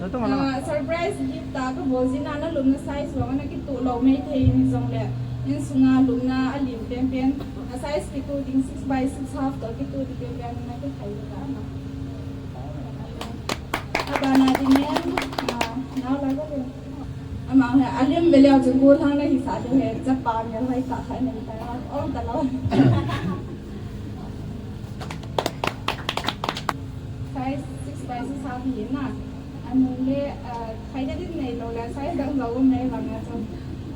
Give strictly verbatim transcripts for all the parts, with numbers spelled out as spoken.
Ah, surprise gift ta kabol jin a, nalupna size vang ana kituh lou maithei in jongle, insunga lupna alim penpen, a size kituh ding six by six half toh kituh ding penpen ana kikhai ta na. Abana ding in, ah, nao lai ko. Ama hi alim veleu chu gollhang nahisah diu hi, chapa mel hoitah khat nahitai. Ong talou. Size six by six half hi na. Anung le, ah, khaina din neilou le, size dang jou um nei vang a chu.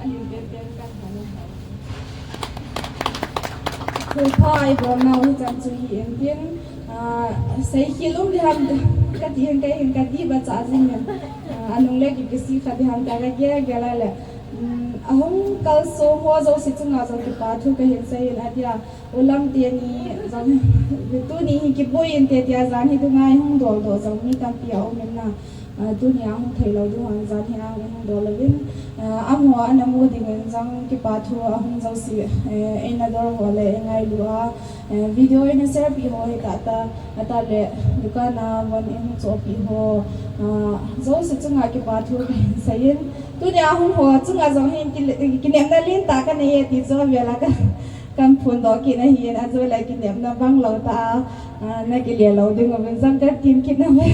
Alim penpen kan khaina. Thilpha ibolnau hichan chu hi in tin, ah, seikhel um ding ham kati hin kei hin kadih ba cha jing in. Ah, anung le ki, kisih kha ding ham ta kagel gel a le. Um, ahung kalsong ho jouse chunga jong kipa thu kahin sei in adia. Ulam teni jong, tuni hi kiboi inte tia jan hi dunga ihung doldoh jong mi tampi aum in na. Ah, tuni a hung theilou ding hon jan hi a hung dol uvin. Ah, amaho ana mu dingin jong kipa thu ahung jouse, eh, eina dol ho le eingailu a, eh, video eina share pi ho hi tah tah, atah le dukan a von eihung choh pi ho, ah, jouse chunga kipa thu kahin sei in. Tuni a hung ho chunga jong hin ki, kinepna lentah kanei e ti chu avel a ka, kan phondoh kit ahi in, ajou le kinepna banglou tah a, ah, nakile lou ding uvin jong katin kit nauve.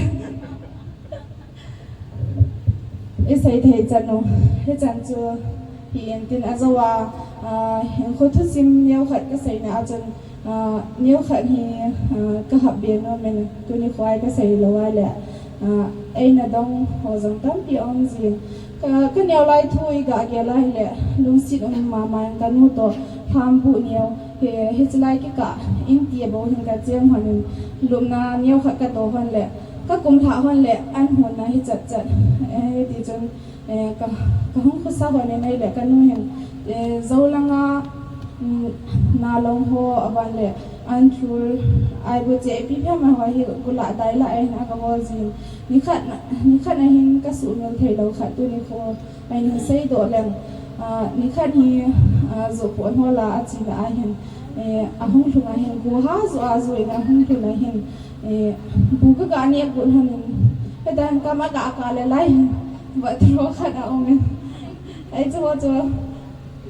Isei thei chan u, hichan chu hi in tin ajou a, ah, hinkho thusim neokhat kaseina a chun, ah, neokhat hi, ah, kahap be nom in tuni khoa hi kasei lou a le, ah, eina dong ho jong tampi aum jin. Ka, kaneo lai thu iga gel a hile, lungset um mama in kanu toh lhambuh neo, hi, hiche lai kikah in ti bou hin kacheng hon in, lupna neokhat kato hon le, kakumlhah hon le, an hon a hichat chat, eh, ti chun, eh, ka, kahung khosa hon in ahile, kanu hin, eh, jou langa, um, nalong ho aban le, an thul, aibu che ipi phem a ho hi gulah dai lah a hin agabol jin. Nikhat, nikhat a hin kasuhmil theilou khat tuni kho, Ahin seidoh leng, ah, nikhat hi, ah, joh pon hol a achena ahin, eh, ahung lhun ahin, go ha joh a joh in ahung lhun ahin, eh, bu kaga neh got lhon in, hetan kam aga kah le lai hin, vahtro khat aum in. Hiche ho chu,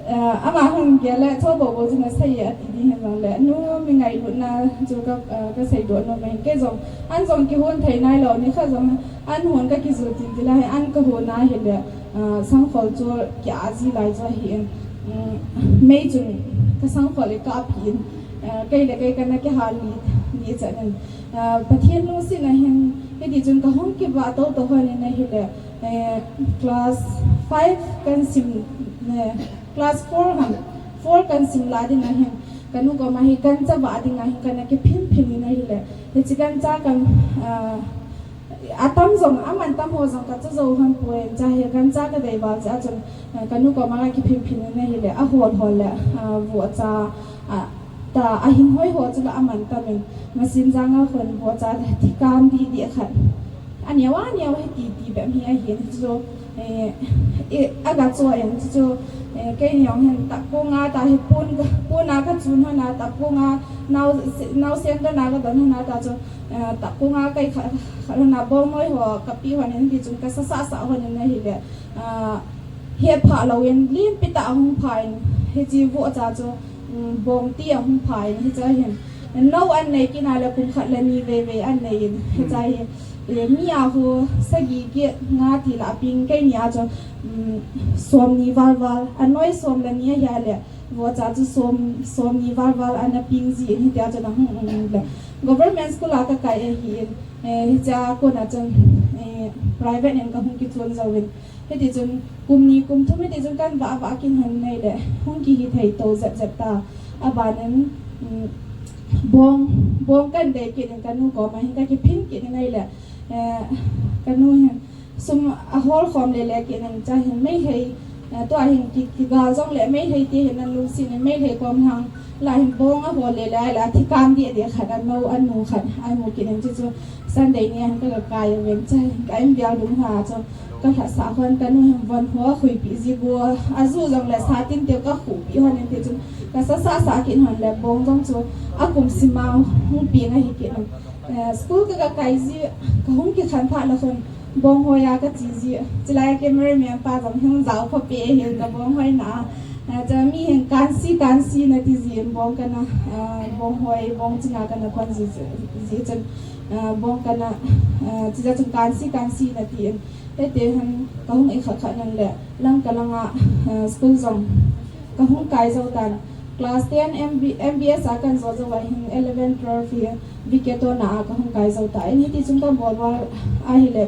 ah, ama hung gel le, cho bobo chu nasei e ati ding hin jongle, nu mi ngailutna chu ka, ah, kaseidoh nom ahin, kei jong, an jong kihon thei nailou, nikhat jong, an hon kakijil tin tila hi, an kahon ahile, Ah, sangkhol chu kia ji lai chu ahin, um, mei chun kasangkhol hi kapi in, ah, kei le kei kana kihal ni, ni chan in, ah, Pathen lungset na hin, hiti chun kahung kivah tou tou hon in ahile, eh, class five kan sim, eh, class four ham, four kan sim lah ding ahin, kanu koma hi gancha vah ding ahin kana kiphin phin in ahile, hiche gancha kan, ah, Atam jong, aman tam ho jong kacha jou hon poi, cha hi gancha kadei val cha chun, eh, kanu koma kakiphin phin in ahile, ahol hol le, ah, vohcha, ah, ta, ahin hoi ho chu la aman tam in, machine janga hon vohcha thikam dih dih khat. Aneo, aneo hiti ti bep hi ahin chu, eh, eh, aga cho in chu, eh, kei neo hin tapkong a ta hi pon, pon a kachun hon a tapkong a nao, naosen don a kadon hon a ta chu, Ah, tapkong a kai kha, kha, kha na bong noi ho kapi hon in ti chun kasa sa sa hon in ahile, ah, he pha lou in limpi tah ahung pha in hiche vohcha chu, um, bong ti ahung pha in hiche hin. Nao an nei kit na le kum khat le ni vei vei an nei in hiche hi, eh, mi a ho sagi get nga ti la ping kei ni a chu, um, som ni val val, anoi som le ni ahile, Vohcha chu som, som ni val val ana ping ji in hitia chun ahung um le. Government school a kakai ahi in, eh, hichea kona chun, eh, private in kahung kichon jou in. Hiti chun kum ni kum thum hiti chun kan vah vah kin hon nei le. Hung kihi thei to jep jep ta. Aban in, um, bong, bong kan dei kit in kanu koma hin kakiphin kit in ahile. Eh, kanu hin. Sum ahol khom le le kit in cha hin Meitei, eh, tua hin ki, kigal jong le Meitei ti hin nan lungset in Meitei kom hang la hin bong ahol le le la thikam dih dih khat ano anu khat ai mu kit in chu chu Sunday ni hin ka, ka kai uvin cha hin ka in bial dung ha chu ka lhasah hon kanu hin von ho khuipi ji bu aju jong le sa tin te ka khupi hon in ti chun ka sa sa sa kit hon le bong jong chu akum sima hung pi nga hi kit in. Eh, school ka, ka kai ji, kahung kikhen phat le khun, Bong hoi a ka chi ji, chilai cameraman pa jong hin jao pha pe hin ka bong hoi na. Ah, cha mi hin kansi, kansi na ti ji in bong kana, ah, bong hoi, bong china kana pan ji, ji chun, ah, bong kana, ah, chi ja chun kansi, kansi na ti in. Hete hin ka hung i kha kha nan le, lang ka langa, ah, school jong ka hung kai jo tan. Class ten M B, M B S a kan jo jo a hin eleven, twelve hi Viketo na a ka hung kai jo ta. In hiti chun ka bol bol a hi le,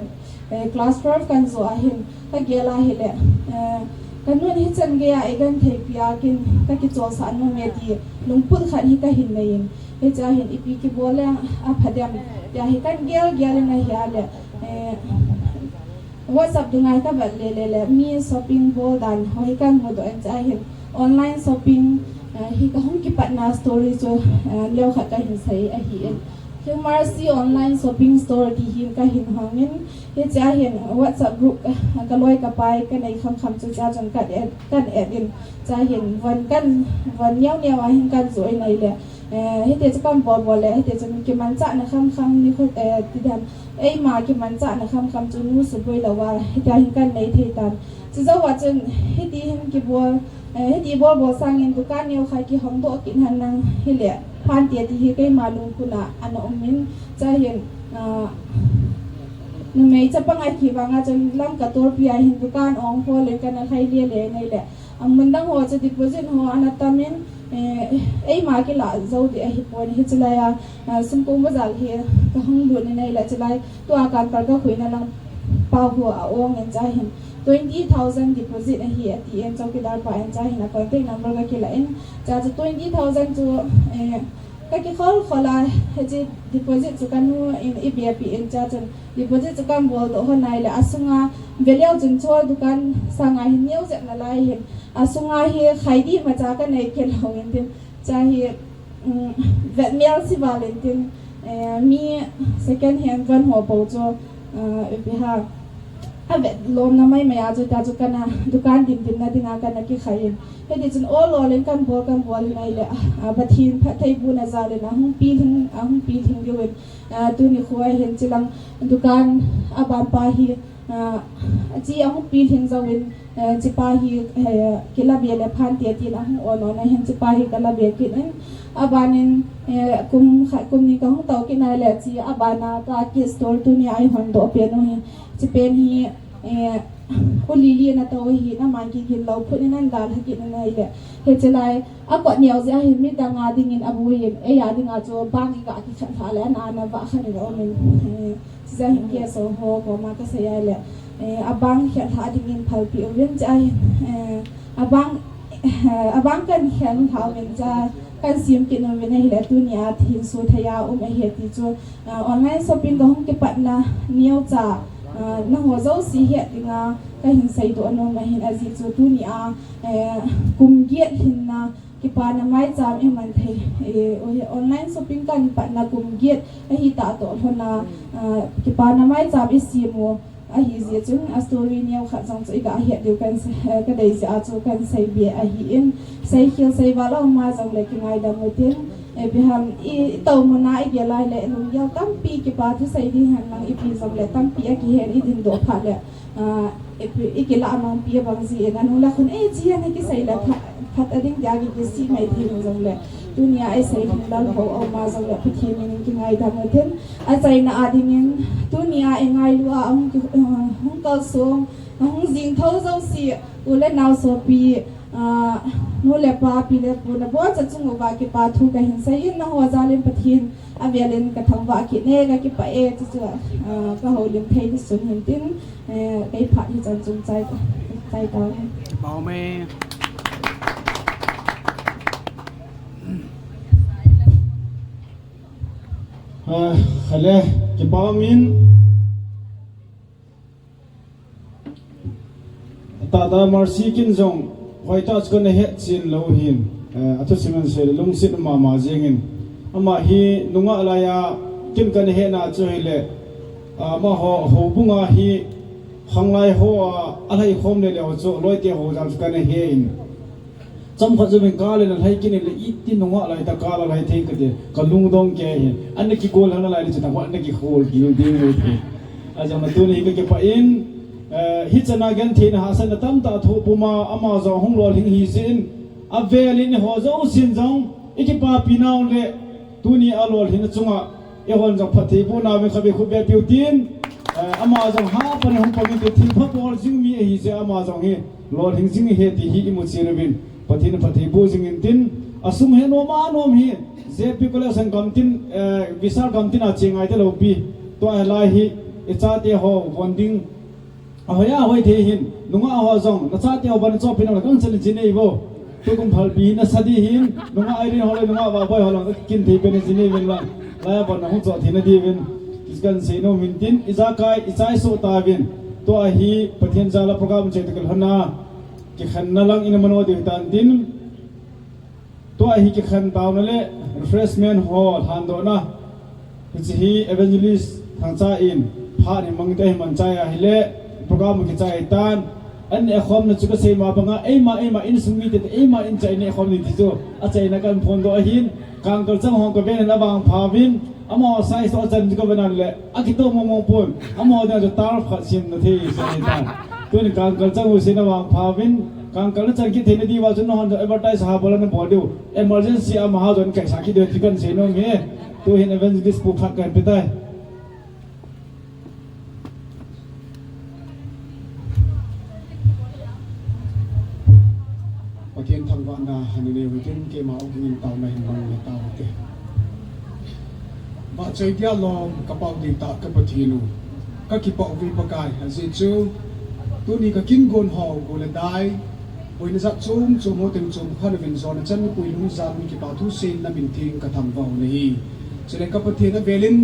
eh, class twelve kan jo a hin ka gel a hi le, eh, ka nun hi chan gei a i gan thei pi a kin ka kichol sa nu me ti lungput khat hi ka hin nei in. Hi cha hin ipi kibol le a pha dem. Tia hi kan gel gel in a hi a le, eh, WhatsApp dunga hi ka vet le le le, mi shopping bol dan ho hi kan mu doh in cha hin online shopping, eh, hi ka hung kipatna story chu, eh, neo khat ka hin sei ahi in. Hi Mercy online shopping store ti hi ka hin hong in, hi cha hin WhatsApp group, eh, ka loi ka pai ka nei kham kham chu cha chun kan add, kan add in cha hin von kan, von neo neo a hin kan join ai le. Eh, hiti chu kan bol bol le, hiti chu kimanchahna kham kham ni khu, eh, ti dan. Eima kimanchahna kham kham chu nu suboi lou a, hiti a hin kan nei thei tan. Chu jou a chun, hiti hin kibol, eh, hiti bol bol sang in dukan neo khai kihong doh kit han lang hi le, phan tia ti hi keima lungput a ana um in, cha hin, ah, numei chapang a kivang a chun lang ka tor pi a hin dukan ong hol in kana khai le le nei le. A mun dang ho chu deposit ho ana tam in, eh, eima kila jou di ahi pon hi chilai a, ah, sum kong bazar hi ka hung lut ni nei le chilai tua kan kal ka khui na lang pa ho a ong in cha hin twenty thousand deposit ahi ati in chowkidar pa in cha hin a contact number ka kila in cha chu twenty thousand chu, eh, ka kikhol khol a, hiche deposit chu ka nu in i be pi in cha chun deposit chu kan bol doh hon ai le a sunga veleu chun chu dukan sanga hin neo jep na lai hin a sunga hi khai di ma cha ka nei kei lou in tin cha hi, um, vet mial si val in tin, eh, mi second hand van ho po chu, eh, ipi ha, a vet lom na mai mai a chu ta chu kana dukan dim dim na dinga kana kikhai in. Hiti chun ol ol in kan bol, kan bol in ai le, ah, Pathen phattheibohna jal in ahung pilhing, ahung pilhing diu in, ah, tuni khu a hin chilang dukan a ban pa hi, ah, chi ahung pilhing jou in, eh, chipa hi, eh, kila be le phan tia tin ahung on on a hin chipa hi kala be kit in. A ban in, eh, kum khat kum ni ka hung tou kit nai le chi a ban a ka ki store tuni a i hon doh pen u hi. Chi pen hi, eh, u Lily na tou hi na man kigin lou phut in an dal ha kit in ai le. Hiche lai a kot neo jeh a hin midang a ding in a bu in, ei a ding a chu bang i ga kikhat lha le an a na va khan in a um in. Eh, Chija hin K S O ho koma ka sei a le, eh, abang khen lha ding in phalpi uvin cha, eh, abang, eh, abang kan khen lha uvin cha, kan sim kit uvin ahile tuni a thinsu thei a um ahi ti chu, eh, online shopping ka hung kipatna neo cha, eh, nangho jouse het dinga ka hin seidoh nom ahin ajeh chu tuni a, eh, kum get hinna Kipana maicham i man thei, eh, online shopping kan patna kum get ahi tah toh lhon a, ah, kipana maicham i sim u ahi jeh chun a story neo khat jong chu i ga het diu kan se-, eh, ka dei jeh a chu kan sei be ahi in, sei khel sei val a um a jong le kingaidam u tin, eh, ipi ham i, i tou mun a i gel lai le lunggel tampi kipa thusei ding hen lang ipi jong le tampi a kihen i din doh phat le Ah, i, i kilah a mangpi a bang jeh in, anu le khun, eh, chi a na kisei le phat, phat a ding dia ki, kisih mai thei jong le. Tuni a i sei lhing lal ho a um a jong le, Pathen min in kingaidam u tin. Achaina a ding in, tuni a i ngailu a, ahung ki, ah, hung kalsong, ahung jing tho jouse, u le nao sopi, ah, nu le pa, pi le pu, naboncha chung uva kipa thu kahin sei in, naho jal in Pathen avel in ka thangvah kit e, ka kipah e, chuchu, ah, ka houlim thei ni sun hin tin, eh, kei phat hichan chun chai, chai tau. Pau me. Ah, khale, kipah min. Tata Mercy kin jong, hoitah chu kana hetchen lou hin, eh, athusim in sei le lungset mama jeng in. Ama hi nungah lai a kin kana hetna chu hile, ah, amaho, houbung a hi khanglai ho a, alhai khom le le ho chu, loite ho jal chu kana he in. Chomkhat jouvin kal in alhai kit in le iti nungah lai tah kal alhai thei kati, ka lungdong kei hi. Ana kigol lhang nalai le chu tah, ana kikhol gil ding le ti. Ajong tuni ka kipah in, eh, hichana gentheina hahsatna tamtah thoh puma ama jong hung lolhing hi jin, avel in eiho jousen jong i kipapi nau le tuni a lolhinna chunga eihon jong phattheibohna vin khatvei khut beh piu tin, eh, ama jong hapan hung pang in thilpha bol jing mi ahi jeh a ama jong hi lolhing jing ahi ti hi i mu chen uvin, Pathen in phattheiboh jing in tin, asung hi nom a nom hi, J P Collection gamtin, eh, Vishal gamtin a che ngai talou pi, tua hilai hi, i chate ho, von ding, ahoi ahoi thei hin, nungah ho jong, na chate ho ban chohpi nang le kang chan jin nei vo. Tukum phalpi na sa di hin, nungah Irene ho le, nungah Vaboi ho le, kin thei pen jin nei vin la, lai a ban na hung choh thei na di vin, kikan sei nom in tin, ijakai, i chai so ta vin, tua hi, Pathen jal a program che te kal hana, kikhenna lang in a mano di tan tin, tua hi kikhen tauna le refreshment ho lhandohna. Hiche hi Evangelist Thangcha in phat hi mang te hi man chai ahile program kichai tan. An neh khomna chu ka sei ma banga eima, eima insung mite te eima in chai neh khom ni ti chu achaina kan phondoh ahin, kangkal chang hong ka ven in avang pha vin, amaho size toh achan chu ka ven a le akitoh mong mong pon, amaho dia chu turf khat sem na thei sa ni tan. Tuni kangkal chang u sin avang pha vin, kangkal na chan kit thei na diuva chu nahon advertise ha bol a na bol diu. Emergency a maha jon kaisa kit diu ti kan sei nom e. Tu hin Evangelist pu phat kan pe tai. Pathen thangvahna hana nei u hitin, keima ogin taona hin mang na tao te. Vahchoi dia lom ka pao ding tah ka Pathen u, ka kipah uve Pakai, ajeh chu tuni ka kin gon ho, go le dai, boina jat chom chom ho teng chom khan uvin jona chan pui lung jal un kipa thu seiyin na min theng ka thangvah u nahi. Chule ka Pathen avel in,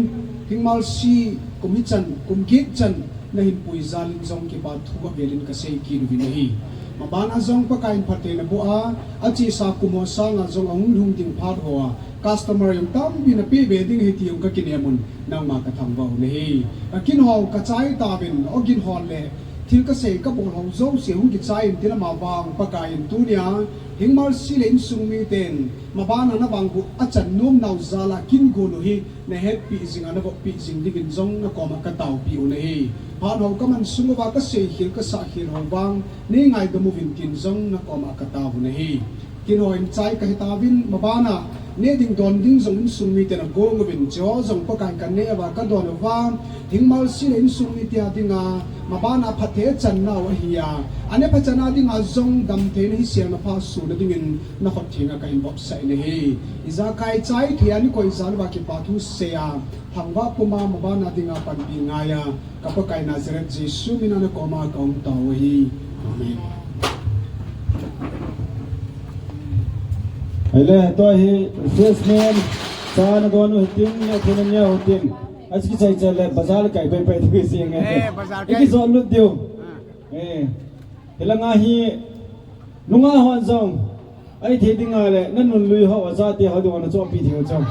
Hingmalsi kum hichan, kum get chan, na hin pui jal in jong kipa thu avel in ka sei kit uvin ahi. Maban a jong Pakai in phatthei na boh a, achesa kum ho sang a jong ahung lhung ding phat ho a, customer jong tampi na pe be ding ahi ti jong ka kinem un, nangma ka thangvah u nahi. Ka kin ho ka chai tauvin, ogin ho le thil ka sei ka bol ho jouse hung kichai in tin, amavang Pakai in tunia Hingmalsi le insung miten maban a na vangboh a chan nom nau jal a kin gon u hi na hetpi jing a, na voppi jing dingin jong na koma ka taopi u nahi. Phat ho ka man sung uva ka sei khel ka sah khel ho vang nei ngaidam uvin tin jong na koma ka tao u nahi. Kin ho in chai ka hi tauvin, maban a neh ding don ding jong insung miten agong uvin, cheho jong Pakai ka neh uva ka don uva, Hingmalsi le insung mite a dinga maban a phatthei achan nau ahi a, anepha chan a dinga jong damtheina hi selna pha suna dingin na khut thenga ka hin vopsah in ahi. Ijakai chai thei a ni koi jal uva kipa thu sei a, thangvah puma maban a dinga panpi ngai a, ka Pakai Nazareth Jesu min a na koma ka um tao u ahi. Amen. Ahile, tua hi refreshment, cha na don u hitin, neh thei na neh u hitin. Achi kichai chai le, bazar kai pai pai tu si nge. Eh, bazar kai. Iki jot lut diu. Ah. Eh. Hilanga hi, nungah hon jong, ahithei dinga le, na nunlui ho, achate ho dinga na chohpi thei u chang.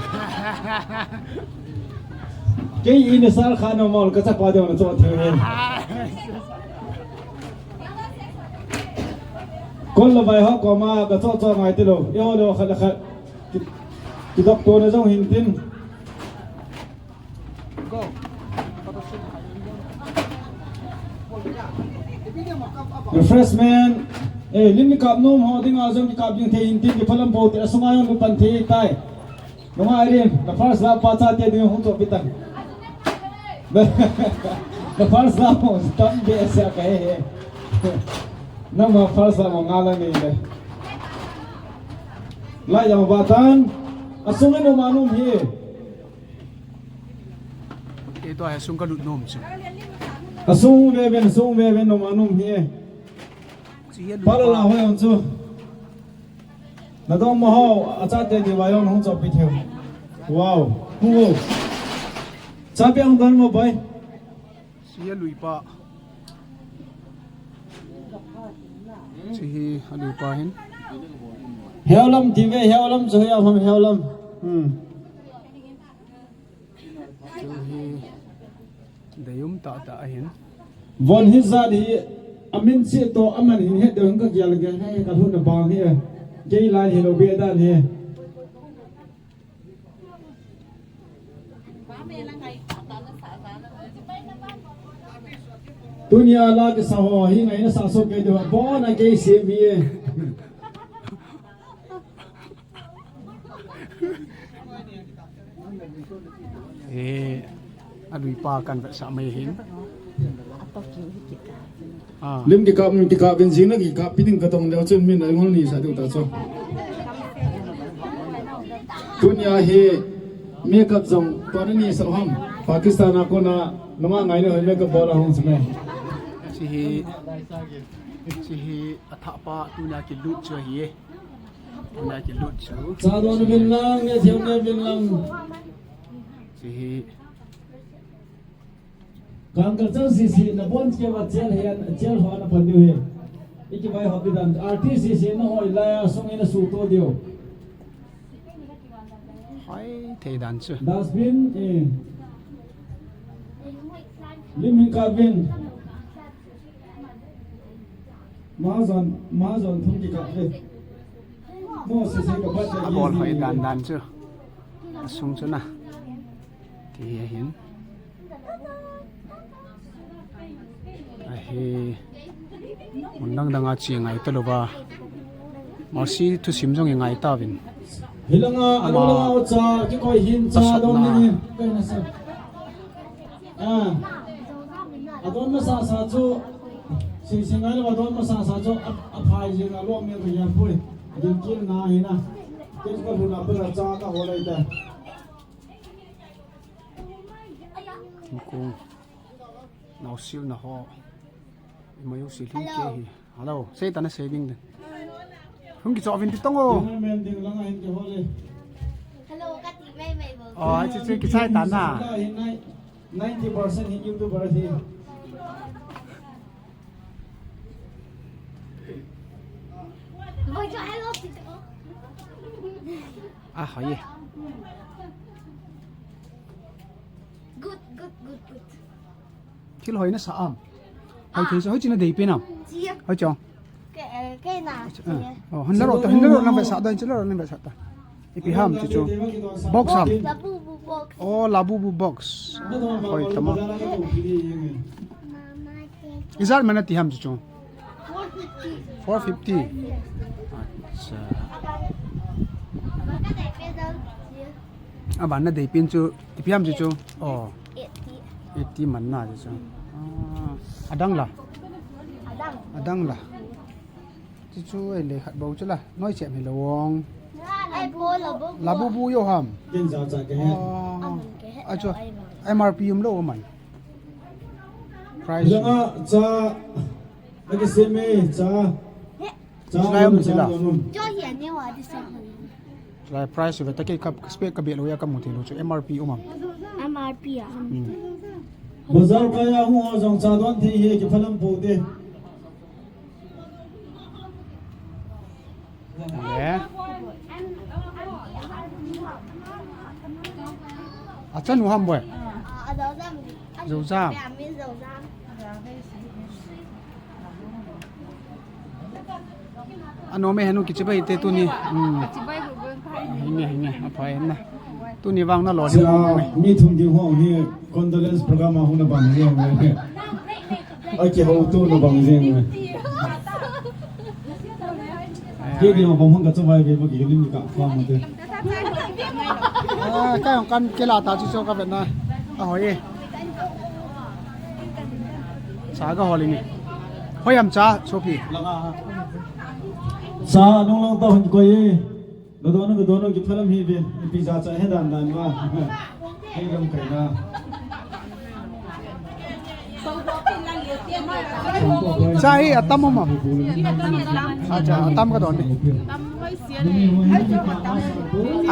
Kei in a sal kha na mol ka chapa dinga na choh thei u. Kol le vai ho koma ka choh choh ngai tilou. Eiho le khat le khat. Ki, kidoptona jong hin tin. Refreshment. Eh, lim kap nom ho dinga jong kikap ding thei in tin, kiphalam pou te asunga jong lupan thei tai. Nunga Irene, na first lap pa chate ding hung chohpi tan. Na first lap ho tam behseh a ka he he. Nama first lap ho nga la nei le. Lai jong ba tan. Asung in um a nom hi. Kei tua hi asung ka lut nom chu. Asung ve ven, asung ve ven, nom a nom hi. Chi hi a lut pa. Pala la pa. Hoi ang chu. Na dong mo ho, achate ni va jong hung chohpi thei u. Wow. Hu. Chapi ang don mo bai. Chi hi a lui pa. Chi hi a lui pa hin. Heulam ti ve, heulam chu heulam, heulam. Hmm. Chu hi deium tah tah ahin. Von hi jat hi amin chi to aman hin het deu hin ka gel gel he ka lhun na bang hi. Kei lai hi lo be dan hi. Ba me la ngai ta ta na sa ta na. Tunia la kisa ho hi ngaina sa so kei diu, abon a kei sem hi e. Eh, alui pa kan vetsah mai hin. Ah. Lim kikap, kikap in jing na kikap pi ding katong leu chun min a ngol ni sa diu ta chu. Tunia hi makeup jong tuni ni sa ham. Pakistan a kona nunga ngai ni hoi makeup bol a hung sime. Chi hi, chi hi athah pa tunia kilut chu ahi e. Tunia kilut chu. Cha don vin lang, ne thiam ne vin lang. Chi hi. Kang ka chang sisi na bon che va chel hian, chel ho na pan diu hi. Iki vai ho bidan. Artist sisi na hoi la ya song ina su to diu. Hoi, thei dan chu. Dustbin, eh. Lim hin ka vin. Majon, majon thum ki ka vin. Mo sisi ka bat. Abol hoi dan dan chu. Asung chu na. Ti hi ahin. Ahi. Mun dang dang a chi ngai ta lova. Mercy thusim jong i ngai ta vin. Hilanga, anu langa cha, kikoi hin cha dong ni. Kai na sa. Ah. Adon masa sa chu. Sing sing ngai lo adon masa sa chu. A, aphai jing a lo mi ko yan pui. Din kin na hi na. Kin ko lu na pa cha ka ho lai ta. Thingkung. Nausilna ho. Imayu si ling ke hi. Hello. Sei ta na sei ding den. Hung kicho vin ti tong o. Hello, ka ti mai mai bo. Oh, ai chi chi kichai ta na. Ninety percent hi YouTuber hi. Bo jo hello ti tong o. Ah, hoi. Good, good, good, good. Thil hoi na sa am. Hoi thei sa, hoi chi na dei pen am. Chi. Hoi chong. Ke, eh, ke na. Eh, oh, hoi na ro ta, hoi na ro na ve sa ta, chi na ro na ve sa ta. Ipi ham chi chu. Box ham. Labubu box. Oh, Labubu box. Hoi tama. Ijat man na ti ham chi chu. Four fifty. Acha. Aban na dei pen chu, ipi ham chu chu. Oh. Eighty. Eighty man na chu chu. Ah, adang la. Adang. Adang la. Chu chu ei le khat bou chu la. Noi chem hi lo wong. Ei, bo la bo. Labubu yo ham. Kin za cha ke he. Oh. Aman ke he. Achu. M R P um lo man. Price. Langa cha. Agi seme cha. He. Lai um thei la. Lai price ve ta kei ka spec ka be lo ya ka mu thei lo chu M R P um am. M R P a. Hmm. Bazar ka ya hu ho jong cha don thei hi ki phalam po te. Le. A chan u ham boi. A, a zau zam. Zau zam. Pe a min zau zam. Ano me henu kichibai te tuni. Hmm. Kichibai bu bu. Hinge, hinge, aphai na. Tuni vang na lo ni. Mi thum ding ho hi condolence program a hung na bang jeng le. Ai ki ho tu na bang jeng le. Ki ding ho bang hung ka chibai be ba ki lim ka fa mo te. Ah, ka yong kan kila ta chu chu ka be na. A hoi e. Sa ka holi ni. Hoi am cha, sopi. Sa nung long ta hon koi e. Ka don, ka don, ki phalam hi ve. Ipi ja cha he dan dan ma. Hei lam kai na. Cha hi atam um am. Acha, atam ka don ni.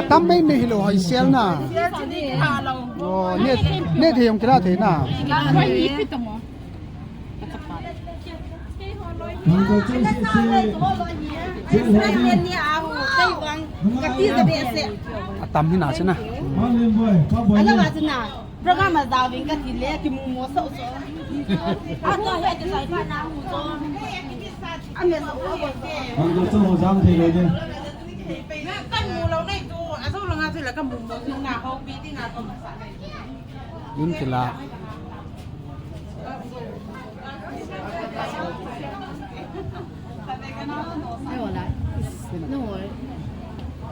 Atam mei mei hi lo hoi sel na. Oh, ne, ne thei jong kila thei na. Atam hi na se na. Program a jao ving ka ti le, kimu mo so so. A to he ti sai pa na mu so. A me so ko ko se. Bang ko so mo jam thei le de. Kan mu lo nei tu, a so lo nga tu la kan mu mo tu na ho pi ti nga ko ma sa. Yun ti la.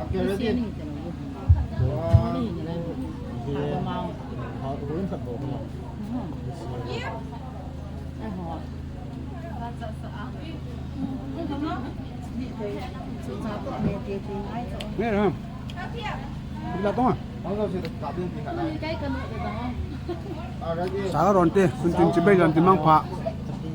Nge na. Bila tong a. Sala ron te, sun tin chibai jan tin mang pha.